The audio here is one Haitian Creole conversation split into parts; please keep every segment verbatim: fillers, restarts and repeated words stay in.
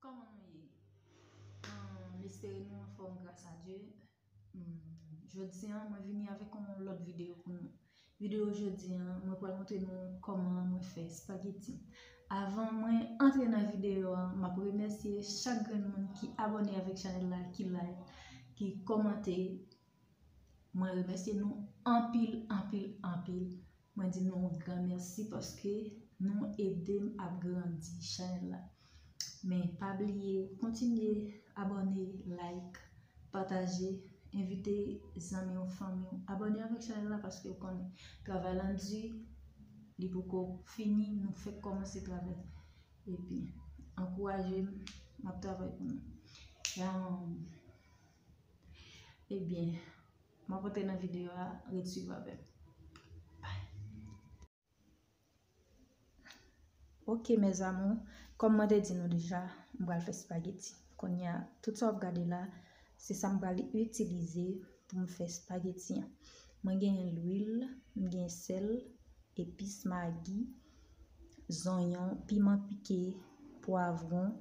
Kòman nou ye? Ahn, m espere nou anfòm gras a Dye. Hmm, jodi a, mwen vini avèk yon lòt videyo pou nou. Videyo jodi a, mwen pral montre nou kòman mwen fè espageti. Avan mwen antre nan videyo a, m ap remèsye chak grenn moun ki abòne avèk chanèl la, ki like, ki kòmante. Mwen remèsye nou anpil, anpil, anpil. Mwen di nou yon gran mèsi paske nou ede m ap grandi chanèl la. Men pa bliye kontinye abòne, like, pataje, envite zanmi w, fanmi w abòne avèk chanèl la paske w konnen travay la di, li poko fini, nou fèk kòmanse travay. Epi, ankouraje m, m ap travay pou nou. Yam. Ebyen, m ap antre nan videyo a, ret swiv avè m. Bye. Ok, mes amours, kòm mwen te di nou deja, m pral fè espageti. Kounye a, tout sa w ap gade la, se sa m pral itilize pou m fè espageti an. Mwen genyen lwil, m genyen sèl, epis, magi, zonyon, piman pike, pwavwon,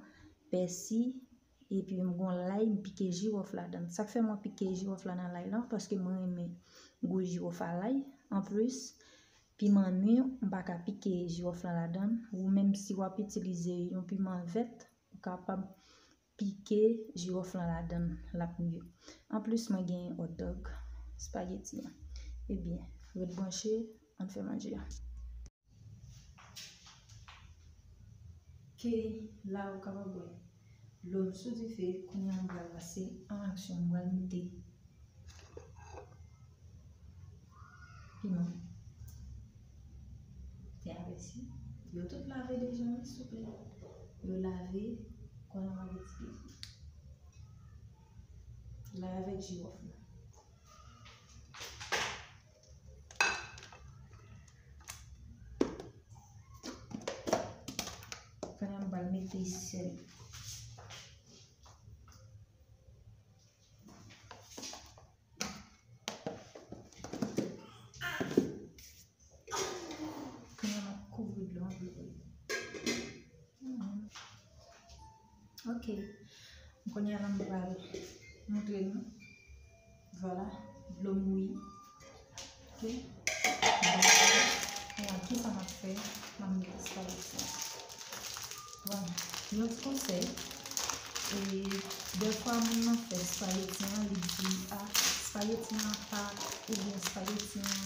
pèsi, epi m gon lay, m pike jiwòf ladan l. Sa k fè mwen pike jiwòf la nan lay lan, paske mwen renmen gou jiwòf a lay. Anplis, piman nwi, m pa ka pike jiwòf lan ladan l. Ou menm si w ap itilize yon piman vèt, ou kapab pike jiwòf lan ladan l, l ap mye. Anplis, mwen gen hot dog, espageti an. Ebyen, ret branche, ann fè manje a. Ke la ou kapab wè dlo m sou dife, kounye a m pral pase an aksyon, m pral mete piman. Te avèti. Yo tout lave deja, wi, souple. Yo lave, kounye a m ap itilize. Lay avèk jiwòf la. Kounye a m pral mete sèl. Kounye a m ap kouvri dlo an pou li bouyi. Mhm. Ok. Kounye a la m pral montre nou. Vwala, dlo m bouyi. Ok. Bon, kounye a, kisa m ap fè? M ap mete espageti an. Bon, yon ti konsèy. E, dèfwa moun nan fè espageti an, li di, a, espageti an pa, oubyen espageti an,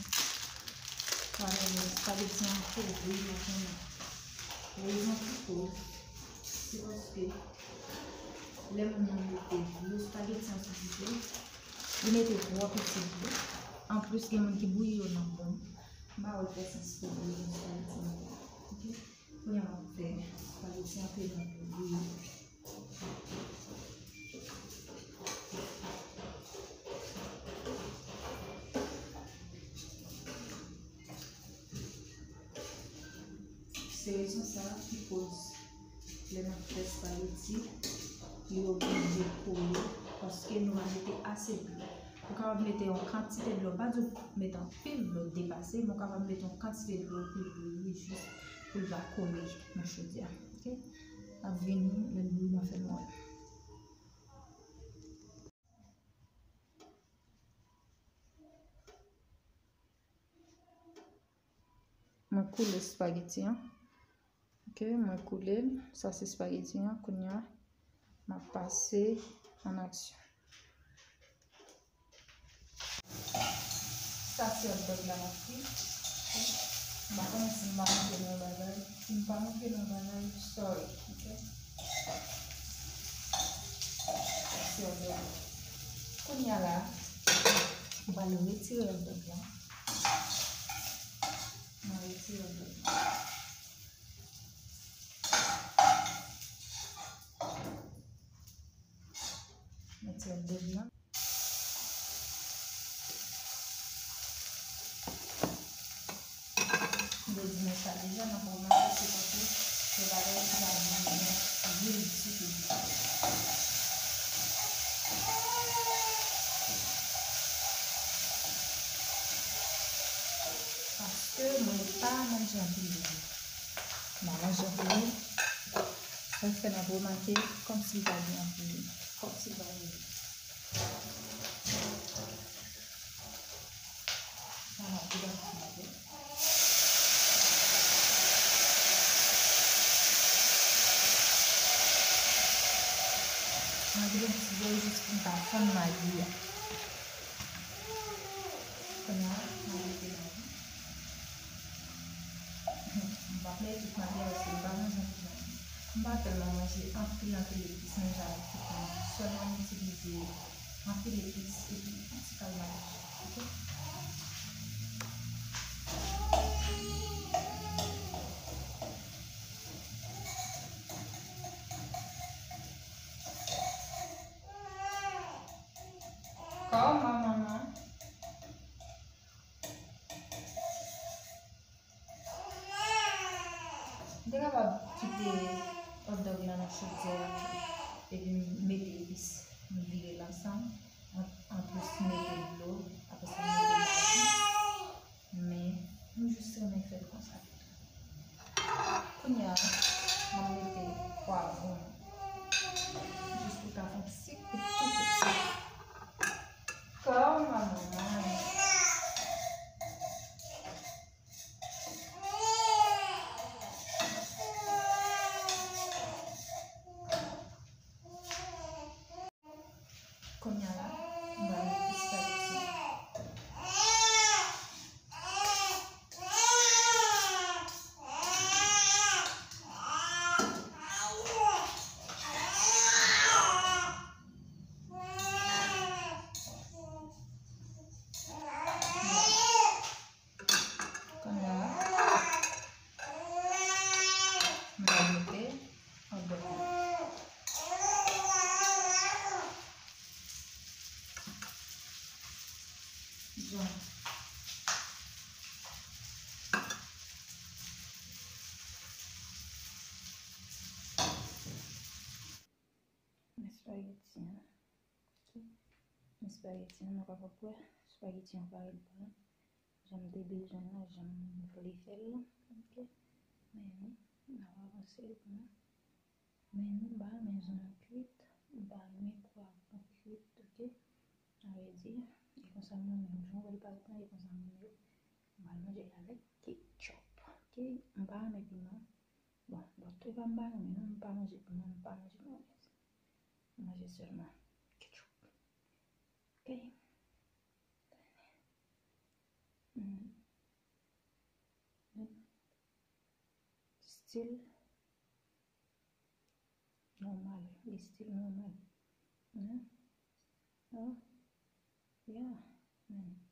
whatever, espageti an pouri, ou konnen. Rezon ki koz, se paske lè moun nan mete dlo espageti an sou dife, li mete twò piti dlo. Anplis, gen moun ki bouyi yo nan bon. M pa wè fè sans pou bouyi espageti an. Ok? Kounye a m ap fè espageti an te nan dlo bouyi. Se rezon sa a ki koz lè n ap fè espageti, li oblije kole, paske nou pa mete ase dlo. Ou kapab mete yon kantite dlo, m pa di w mete anpil dlo depase, men ou kapab mete yon kantite dlo pou l bouyi jis pou l pa kole nan chodyè a. Ok? L ap vini, lè l bouyi, m ap fè nou wè. Mwen koule espageti an. Ok, mwen koule l. Sa se espageti an. Kounye a, m ap pase an aksyon. Sa se hot dog la m ap fri. Ok. M pa konnen si m va montre nou yon bagay. Si m pa montre nou yon bagay, sorry. Ok. Sa se hot dog la. Kounye a la, m pral retire hot dog la. Mwen retire dlo. Mete dlo blan. M te di nou sa deja, nan kòmanse, se paske se bagay ki pa byen lwil ditou. Paske mwen pa manje anpil lwil. M pa manje anpil lwil. Fè n ap remake kòmsi li pa gen anpil, kòmsi li pa gen. Sa m ap identifiye. M ap identifiye jis pou m ka fann magi a. Kounye a, m ap mete magi. M pa plede tout magi a, paske m pa manje anpil magi. M pa tèlman manje anpil, anpil epis, menm jan avèk tout moun. Sèlman m itilize anpil epis epi yon ti kal magi. Oke? Kòman, manman? M te kapab kite hot dog la nan chodyè a epi m mete epis, m vire l ansanm, an, anplis m mete dlo, apre sa m mete magi. Men, m jis renmen fè l konsa pito. Kounye a, m ap mete pwavwon. Jis pou ta fè yon ti kout tou piti. Kòman, manman? Kounye a la, m pral met espageti. Kounye a, m pral mete hot dog la. Jan. Men espageti an. Men espageti an, nou kapab wè, espageti an parèt bon. Jan m te bezwen l la, jan m vle fè l la. Oke. Men, n ap avanse l pou nou. Men nou pa renmen zonyon kwit, nou pa renmen pwavwon kwit, oke? Sa vle di, e konsa m renmen l. Jan w wè l parèt la, e konsa m renmen l. M pral manje l avèk ketchup, oke? M pa renmen piman. Bon, lòt e pa m pa renmen non, m pa manje piman, m pa manje mayonèz. M manje sèlman ketchup. Oke? Mm. Stil nòmal, li stil nòmal. Hein? Oh, yeah. Mm.